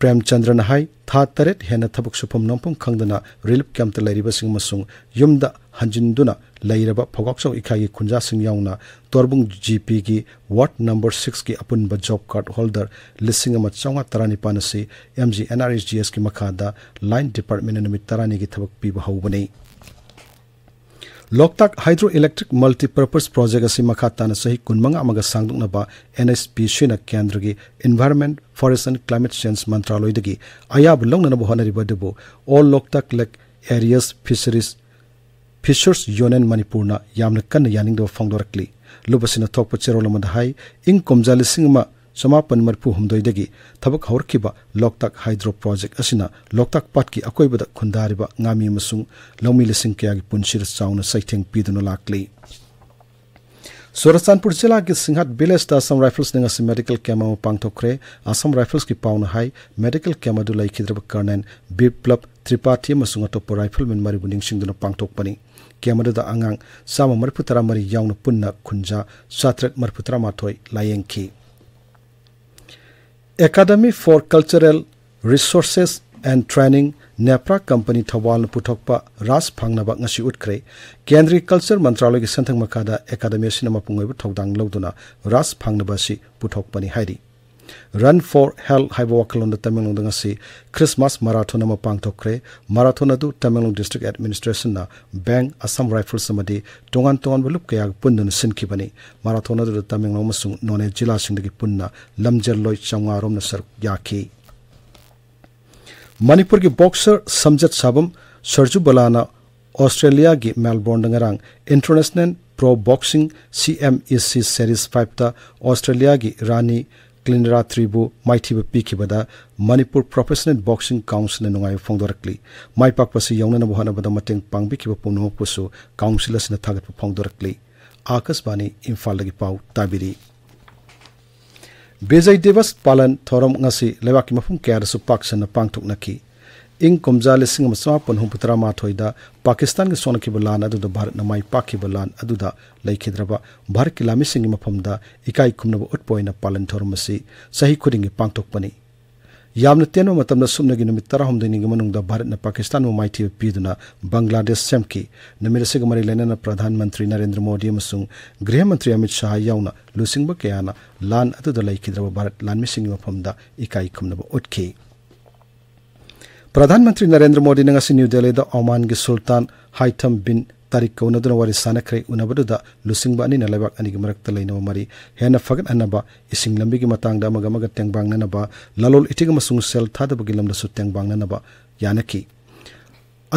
ꯄ꯭ꯔꯦꯝꯆꯟꯗ꯭ꯔꯅ ꯍꯥꯏ, ꯊꯥ ꯇꯔꯦꯠ ꯍꯦꯟꯅ ꯊꯕꯛ ꯁꯨꯐꯝ ꯅꯣꯝꯐꯝ ꯈꯪꯗꯅ ꯔꯤꯂꯤꯐ ꯀꯦꯝꯞꯇ ꯂꯩꯔꯤꯕꯁꯤꯡ ꯑꯃꯁꯨꯡ ꯌꯨꯝꯗ ꯍꯟꯖꯤꯟꯗꯨꯅ ꯂꯩꯔꯕ ꯐꯧꯒꯥꯛꯆꯧ ꯏꯀꯥꯏꯒꯤ ꯈꯨꯟꯖꯥꯁꯤꯡ ꯌꯥꯎꯅ ꯇꯣꯔꯕꯨꯡ ꯖꯤ ꯄꯤꯒꯤ ꯋꯥꯔꯗ ꯅꯝꯕꯔ ꯁꯤꯛꯁꯀꯤ ꯑꯄꯨꯟꯕ ꯖꯣꯕ ꯀꯥꯔꯗ ꯍꯣꯜꯗꯔ ꯂꯤꯁꯤꯡ ꯑꯃ ꯆꯥꯝꯃꯉꯥ ꯇꯔꯥꯅꯤꯄꯥꯟ ꯑꯁꯤ M G N R E G ꯑꯦꯁꯀꯤ ꯃꯈꯥꯗ ꯂꯥꯏꯟ ꯗꯤꯄꯥꯔꯠꯃꯦꯟꯠꯅ ꯅꯨꯃꯤꯠ ꯇꯔꯥꯅꯤꯒꯤ ꯊꯕꯛ ꯄꯤꯕ ꯍꯧꯕꯅꯤ꯫ ꯂꯣꯛꯇꯥꯛ ꯍꯥꯏꯗ꯭ꯔꯣ ꯏꯂꯦꯛꯇ꯭ꯔꯤꯛ ꯃꯜꯇꯤꯄꯔꯄꯁ ꯄ꯭ꯔꯣꯖꯦꯛ ꯑꯁꯤ ꯃꯈꯥ ꯇꯥꯅ ꯆꯍꯤ ꯀꯨꯟꯃꯉꯥ ꯑꯃꯒ ꯁꯥꯡꯗꯣꯛꯅꯕ ꯑꯦꯟ ꯑꯩꯆ ꯄꯤ ꯁꯤꯅ ꯀꯦꯟꯗ꯭ꯔꯒꯤ environment, forest and climate change ꯃꯟꯇ꯭ꯔꯥꯂꯣꯏꯗꯒꯤ ꯑꯌꯥꯕ ꯂꯧꯅꯅꯕ ꯍꯣꯠꯅꯔꯤꯕ ꯑꯗꯨꯕꯨ all Loktak lake areas fisheries, fishers union ꯃꯅꯤꯄꯨꯔꯅ ꯌꯥꯝꯅ ꯀꯟꯅ ꯌꯥꯅꯤꯡꯗꯕ ꯐꯣꯡꯗꯣꯔꯛꯂꯤ꯫ ꯂꯨꯞ ꯑꯁꯤꯅ ꯊꯣꯛꯄ ꯆꯦꯔꯣꯜ ꯑꯃꯗ ꯍꯥꯏ, ꯏꯪ ꯀꯨꯝꯖꯥ ꯂꯤꯁꯤꯡ ꯑꯃ ꯆꯃꯥꯄꯟ ꯃꯔꯤꯐꯨ ꯍꯨꯝꯗꯣꯏꯗꯒꯤ ꯊꯕꯛ ꯍꯧꯔꯛꯈꯤꯕ ꯂꯣꯛꯇꯥꯛ ꯍꯥꯏꯗ꯭ꯔꯣ ꯄ꯭ꯔꯣꯖꯦꯛ ꯑꯁꯤꯅ ꯂꯣꯛꯇꯥꯛ ꯄꯥꯠꯀꯤ ꯑꯀꯣꯏꯕꯗ ꯈꯨꯟꯗꯥꯔꯤꯕ ꯉꯥꯃꯤ ꯑꯃꯁꯨꯡ ꯂꯧꯃꯤ ꯂꯤꯁꯤꯡ ꯀꯌꯥꯒꯤ ꯄꯨꯟꯁꯤꯗ ꯆꯥꯎꯅ ꯆꯩꯊꯦꯡ ꯄꯤꯗꯨꯅ ꯂꯥꯛꯂꯤ꯫ ꯆꯨꯔꯆꯥꯟꯄꯨꯔ ꯖꯤꯂꯥꯒꯤ ꯁꯤꯡꯍꯠ ꯚꯤꯂꯦꯖꯇ ꯑꯁꯥꯝ ꯔꯥꯏꯐꯜꯁꯅ ꯉꯁꯤ ꯃꯦꯗꯤꯀꯦꯜ ꯀꯦꯝꯞ ꯑꯃ ꯄꯥꯡꯊꯣꯛꯈ꯭ꯔꯦ꯫ ꯑꯁꯥꯝ ꯔꯥꯏꯐꯜꯁꯀꯤ ꯄꯥꯎꯅ ꯍꯥꯏ, ꯃꯦꯗꯤꯀꯦꯜ ꯀꯦꯝꯞ ꯑꯗꯨ ꯂꯩꯈꯤꯗ꯭ꯔꯕ ꯀꯔꯅꯦꯜ ꯕꯤꯄ꯭ꯂꯕ ꯇ꯭ꯔꯤꯄꯥꯊꯤ ꯑꯃꯁꯨꯡ ꯑꯇꯣꯞꯄ ꯔꯥꯏꯐꯜꯃꯦꯟ ꯃꯔꯤꯕꯨ ꯅꯤꯡꯁꯤꯡꯗꯨꯅ ꯄꯥꯡꯊꯣꯛꯄꯅꯤ꯫ ꯀꯦꯝꯞ ꯑꯗꯨꯗ ꯑꯉꯥꯡ ꯆꯥꯝꯃ ꯃꯔꯤꯐꯨ ꯇꯔꯥ ꯃꯔꯤ ꯌꯥꯎꯅ ꯄꯨꯟꯅ ꯈꯨꯟꯖꯥ ꯆꯥꯇ꯭ꯔꯦꯠ ꯃꯔꯤꯐꯨ ꯇꯔꯥ ꯃꯥꯊꯣꯏ ꯂꯥꯌꯦꯡꯈꯤ꯫ Academy for Cultural Resources and Training, Nepra company ꯊꯧꯕꯥꯜꯅ ꯄꯨꯊꯣꯛꯄ ꯔꯥꯁ ꯐꯥꯡꯅꯕ ꯉꯁꯤ ꯎꯠꯈ꯭ꯔꯦ꯫ ꯀꯦꯟꯗ꯭ꯔꯒꯤ ꯀꯜꯆꯔ ꯃꯟꯇ꯭ꯔꯥꯂꯣꯏꯒꯤ ꯁꯦꯟꯊꯪ ꯃꯈꯥꯗ ꯑꯦꯀꯥꯗꯃꯤ ꯑꯁꯤꯅ ꯃꯄꯨꯡ ꯑꯣꯏꯕ ꯊꯧꯗꯥꯡ ꯂꯧꯗꯨꯅ ꯔꯥꯁ ꯐꯥꯡꯅꯕ ꯑꯁꯤ ꯄꯨꯊꯣꯛꯄꯅꯤ ꯍꯥꯏꯔꯤ꯫ Run for Health ꯍꯥꯏꯕ ꯋꯥꯈꯜꯂꯣꯟꯗ ꯇꯃꯦꯡꯂꯣꯡꯗ ꯉꯁꯤ Christmas marathon ꯑꯃ ꯄꯥꯡꯊꯣꯛꯈ꯭ꯔꯦ꯫ Marathon ꯑꯗꯨ Tamenglong District Administrationꯅ Bank, Assam Rifles ꯑꯃꯗꯤ ꯇꯣꯉꯥꯟ ꯇꯣꯉꯥꯟꯕ ꯂꯨꯞ ꯀꯌꯥꯒ ꯄꯨꯟꯗꯨꯅ ꯁꯤꯟꯈꯤꯕꯅꯤ꯫ Marathon ꯑꯗꯨꯗ ꯇꯃꯦꯡꯂꯣꯡ ꯑꯃꯁꯨꯡ ꯅꯣꯅꯦ ꯖꯤꯂꯥꯁꯤꯡꯗꯒꯤ ꯄꯨꯟꯅ ꯂꯝꯖꯦꯜꯂꯣꯏ ꯆꯥꯝꯃꯉꯥ ꯔꯣꯝꯅ ꯁꯔꯨꯛ ꯌꯥꯈꯤ꯫ ꯃꯅꯤꯄꯨꯔꯒꯤ boxer ꯁꯝꯖꯠ ꯁꯥꯕꯝ ꯁꯔꯖꯨꯕꯂꯥꯅ ꯑꯣꯁꯇ꯭ꯔꯦꯂꯤꯌꯥꯒꯤ ꯃꯦꯜꯕꯣꯔꯟꯗ ꯉꯔꯥꯡ International Pro Boxing, C M E C, Series fiveꯇ ꯑꯣꯁꯇ꯭ꯔꯦꯂꯤꯌꯥꯒꯤ ꯔꯥꯅꯤ ꯀ꯭ꯂꯤꯟꯔꯥꯇ꯭ꯔꯤꯕꯨ ꯃꯥꯏꯊꯤꯕ ꯄꯤꯈꯤꯕꯗ ꯃꯅꯤꯄꯨꯔ Professional Boxing Councilꯅ ꯅꯨꯡꯉꯥꯏꯕ ꯐꯣꯡꯗꯣꯔꯛꯂꯤ꯫ ꯃꯥꯏ ꯄꯥꯛꯄ ꯑꯁꯤ ꯌꯧꯅꯅꯕ ꯍꯣꯠꯅꯕꯗ ꯃꯇꯦꯡ ꯄꯥꯡꯕꯤꯈꯤꯕ ꯄꯨꯝꯅꯃꯛꯄꯨꯁꯨ council ꯑꯁꯤꯅ ꯊꯥꯒꯠꯄ ꯐꯣꯡꯗꯣꯔꯛꯂꯤ꯫ ꯑꯥꯀꯥꯁꯕꯥꯅꯤ ꯏꯝꯐꯥꯜꯗꯒꯤ ꯄꯥꯎ ꯇꯥꯕꯤꯔꯤ꯫ ꯕꯤꯖꯌ ꯗꯤꯕꯁ ꯄꯥꯂꯟ ꯊꯧꯔꯝ ꯉꯁꯤ ꯂꯩꯕꯥꯛꯀꯤ ꯃꯐꯝ ꯀꯌꯥꯗꯁꯨ ꯄꯥꯛ ꯁꯟꯅ ꯄꯥꯡꯊꯣꯛꯅꯈꯤ꯫ ꯏꯪ ꯀꯨꯝꯖꯥ ꯂꯤꯁꯤꯡ ꯑꯃ ꯆꯃꯥꯄꯟ ꯍꯨꯝꯐꯨꯇꯔꯥ ꯃꯥꯊꯣꯏꯗ ꯄꯥꯀꯤꯁꯇꯥꯟꯒ ꯁꯣꯛꯅꯈꯤꯕ ꯂꯥꯟ ꯑꯗꯨꯗ ꯚꯥꯔꯠꯅ ꯃꯥꯏ ꯄꯥꯛꯈꯤꯕ ꯂꯥꯟ ꯑꯗꯨꯗ ꯂꯩꯈꯤꯗ꯭ꯔꯕ ꯚꯥꯔꯠꯀꯤ ꯂꯥꯟꯃꯤꯁꯤꯡꯒꯤ ꯃꯐꯝꯗ ꯏꯀꯥꯏ ꯈꯨꯝꯅꯕ ꯎꯠꯄ ꯑꯣꯏꯅ ꯄꯥꯂꯟ ꯊꯧꯔꯝ ꯑꯁꯤ ꯆꯍꯤ ꯈꯨꯗꯤꯡꯒꯤ ꯄꯥꯡꯊꯣꯛꯄꯅꯤ꯫ ꯌꯥꯝꯅ ꯇꯦꯟꯕ ꯃꯇꯝꯗ ꯁꯨꯞꯅꯒꯤ ꯅꯨꯃꯤꯠ ꯇꯔꯥꯍꯨꯝꯗꯣꯏꯅꯤꯒꯤ ꯃꯅꯨꯡꯗ ꯚꯥꯔꯠꯅ ꯄꯥꯀꯤꯁꯇꯥꯟꯕꯨ ꯃꯥꯏꯊꯤꯕ ꯄꯤꯗꯨꯅ ꯕꯪꯒ꯭ꯂꯥꯗꯦꯁ ꯁꯦꯝꯈꯤ꯫ ꯅꯨꯃꯤꯠ ꯑꯁꯤꯒ ꯃꯔꯤ ꯂꯩꯅꯅ ꯄ꯭ꯔꯙꯥꯟ ꯃꯟꯇ꯭ꯔꯤ ꯅꯔꯦꯟꯗ꯭ꯔ ꯃꯣꯗꯤ ꯑꯃꯁꯨꯡ ꯒ꯭ꯔꯤꯍ ꯃꯟꯇ꯭ꯔꯤ ꯑꯃꯤꯠ ꯁꯥꯍ ꯌꯥꯎꯅ ꯂꯨꯆꯤꯡꯕ ꯀꯌꯥꯅ ꯂꯥꯟ ꯑꯗꯨꯗ ꯂꯩꯈꯤꯗ꯭ꯔꯕ ꯚꯥꯔꯠ ꯂꯥꯟꯃꯤꯁꯤꯡꯒꯤ ꯃꯐꯝꯗ ꯏꯀꯥꯏ ꯈꯨꯝꯅꯕ ꯎꯠꯈꯤ꯫ ꯄ꯭ꯔꯙꯥꯟ ꯃꯟꯇ꯭ꯔꯤ ꯅꯔꯦꯟꯗ꯭ꯔ ꯃꯣꯗꯤꯅ ꯉꯁꯤ ꯅ꯭ꯌꯨ ꯗꯦꯜꯂꯤꯗ ꯑꯣꯃꯥꯟꯒꯤ ꯁꯨꯜꯇꯥꯟ ꯍꯥꯏꯊꯝ ꯕꯤꯟ ꯇꯥꯔꯤꯛꯀ ꯎꯅꯗꯨꯅ ꯋꯥꯔꯤ ꯁꯥꯅꯈ꯭ꯔꯦ꯫ ꯎꯅꯕꯗꯨꯗ ꯂꯨꯆꯤꯡꯕ ꯑꯅꯤꯅ ꯂꯩꯕꯥꯛ ꯑꯅꯤꯒꯤ ꯃꯔꯛꯇ ꯂꯩꯅꯕ ꯃꯔꯤ ꯍꯦꯟꯅ ꯐꯒꯠꯍꯟꯅꯕ, ꯏꯁꯤꯡ ꯂꯝꯕꯤꯒꯤ ꯃꯇꯥꯡꯗ ꯑꯃꯒ ꯑꯃꯒ ꯇꯦꯡꯕꯥꯡꯅꯅꯕ, ꯂꯂꯣꯜ ꯏꯇꯤꯛ ꯑꯃꯁꯨꯡ ꯁꯦꯜ ꯊꯥꯗꯕꯒꯤ ꯂꯝꯗꯁꯨ ꯇꯦꯡꯕꯥꯡꯅꯅꯕ ꯌꯥꯅꯈꯤ꯫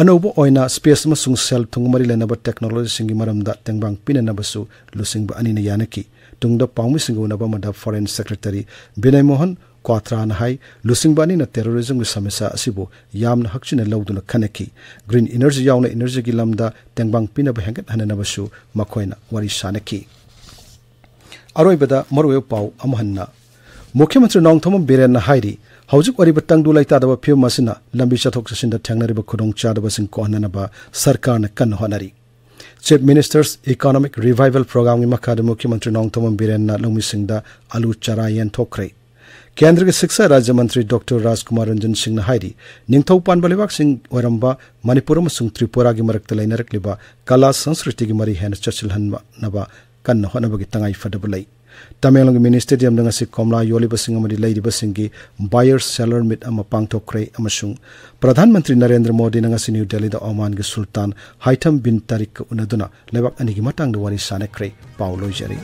ꯑꯅꯧꯕ ꯑꯣꯏꯅ space ꯑꯃꯁꯨꯡ ꯁꯦꯜ ꯊꯨꯝꯒ ꯃꯔꯤ ꯂꯩꯅꯕ technologyꯁꯤꯡꯒꯤ ꯃꯔꯝꯗ ꯇꯦꯡꯕꯥꯡ ꯄꯤꯅꯅꯕꯁꯨ ꯂꯨꯆꯤꯡꯕ ꯑꯅꯤꯅ ꯌꯥꯅꯈꯤ꯫ ꯇꯨꯡꯗ ꯄꯥꯎꯃꯤꯁꯤꯡꯒ ꯎꯅꯕ ꯑꯃꯗ Foreign Secretary ꯕꯤꯅꯣꯏ ꯃꯣꯍꯟ ꯀ꯭ꯋꯥꯊ꯭ꯔꯥꯅ ꯍꯥꯏ, ꯂꯨꯆꯤꯡꯕ ꯑꯅꯤꯅ terrorismꯒꯤ ꯁꯃꯁ꯭ꯌꯥ ꯑꯁꯤꯕꯨ ꯌꯥꯝꯅ ꯍꯛꯆꯤꯟꯅ ꯂꯧꯗꯨꯅ ꯈꯟꯅꯈꯤ꯫ Green energy ꯌꯥꯎꯅ energyꯒꯤ ꯂꯝꯗ ꯇꯦꯡꯕꯥꯡ ꯄꯤꯅꯕ ꯍꯦꯟꯒꯠꯍꯟꯅꯅꯕꯁꯨ ꯃꯈꯣꯏꯅ ꯋꯥꯔꯤ ꯁꯥꯅꯈꯤ꯫ ꯑꯔꯣꯏꯕꯗ ꯃꯔꯨꯑꯣꯏꯕ ꯄꯥꯎ ꯑꯃꯨꯛ ꯍꯟꯅ꯫ ꯃꯨꯈ꯭ꯌ ꯃꯟꯇ꯭ꯔꯤ ꯅꯣꯡꯊꯣꯝꯕꯝ ꯕꯤꯔꯦꯟꯅ ꯍꯥꯏꯔꯤ, ꯍꯧꯖꯤꯛ ꯑꯣꯏꯔꯤꯕ ꯇꯪꯗꯨ ꯂꯩꯇꯥꯗꯕ ꯐꯤꯕꯝ ꯑꯁꯤꯅ ꯂꯝꯕꯤ ꯆꯠꯊꯣꯛ ꯆꯠꯁꯤꯟꯗ ꯊꯦꯡꯅꯔꯤꯕ ꯈꯨꯗꯣꯡꯆꯥꯗꯕꯁꯤꯡ ꯀꯣꯛꯍꯟꯅꯅꯕ ꯁꯔꯀꯥꯔꯅ ꯀꯟꯅ ꯍꯣꯠꯅꯔꯤ꯫ Chief Minister's Economic Revival Programꯒꯤ ꯃꯈꯥꯗ ꯃꯨꯈ꯭ꯌ ꯃꯟꯇ꯭ꯔꯤ ꯅꯣꯡꯊꯣꯝꯕꯝ ꯕꯤꯔꯦꯟꯅ ꯂꯧꯃꯤꯁꯤꯡꯗ ꯑꯂꯨ ꯆꯥꯔꯥ ꯌꯦꯟꯊꯣꯛꯈ꯭ꯔꯦ꯫ ꯀꯦꯟꯗ꯭ꯔꯒꯤ ꯁꯤꯛꯁꯥ ꯔꯥꯖ꯭ꯌ ꯃꯟꯇ꯭ꯔꯤ ꯗꯣꯛꯇꯔ ꯔꯥꯖꯀꯨꯃꯥꯔ ꯔꯟꯖꯟ ꯁꯤꯡꯅ ꯍꯥꯏꯔꯤ, ꯅꯤꯡꯊꯧ ꯄꯥꯟꯕ ꯂꯩꯕꯥꯛꯁꯤꯡ ꯑꯣꯏꯔꯝꯕ ꯃꯅꯤꯄꯨꯔ ꯑꯃꯁꯨꯡ ꯇ꯭ꯔꯤꯄꯨꯔꯥꯒꯤ ꯃꯔꯛꯇ ꯂꯩꯅꯔꯛꯂꯤꯕ ꯀꯂꯥ ꯁꯪꯁꯀ꯭ꯔꯤꯇꯤꯒꯤ ꯃꯔꯤ ꯍꯦꯟꯅ ꯆꯠꯁꯤꯜꯍꯟꯅꯕ ꯀꯟꯅ ꯍꯣꯠꯅꯕꯒꯤ ꯇꯉꯥꯏ ꯐꯗꯕ ꯂꯩ꯫ ꯇꯃꯦꯡꯂꯣꯡꯒꯤ ꯃꯤꯅꯤ ꯁ꯭ꯇꯦꯗꯤꯌꯝꯗ ꯉꯁꯤ ꯀꯣꯝꯂꯥ ꯌꯣꯜꯂꯤꯕꯁꯤꯡ ꯑꯃꯗꯤ ꯂꯩꯔꯤꯕꯁꯤꯡꯒꯤ ꯕꯥꯌꯔ ꯁꯦꯂꯔ ꯃꯤꯠ ꯑꯃ ꯄꯥꯡꯊꯣꯛꯈ꯭ꯔꯦ ꯑꯃꯁꯨꯡ ꯄ꯭ꯔꯙꯥꯟ ꯃꯟꯇ꯭ꯔꯤ ꯅꯔꯦꯟꯗ꯭ꯔ ꯃꯣꯗꯤꯅ ꯉꯁꯤ ꯅ꯭ꯌꯨ ꯗꯦꯜꯂꯤꯗ ꯑꯣꯃꯥꯟꯒꯤ ꯁꯨꯜꯇꯥꯟ ꯍꯥꯏꯊꯝ ꯕꯤꯟ ꯇꯥꯔꯤꯛꯀ ꯎꯅꯗꯨꯅ ꯂꯩꯕꯥꯛ ꯑꯅꯤꯒꯤ ꯃꯇꯥꯡꯗ ꯋꯥꯔꯤ ꯁꯥꯅꯈ꯭ꯔꯦ꯫ ꯄꯥꯎ ꯂꯣꯏꯖꯔꯦ꯫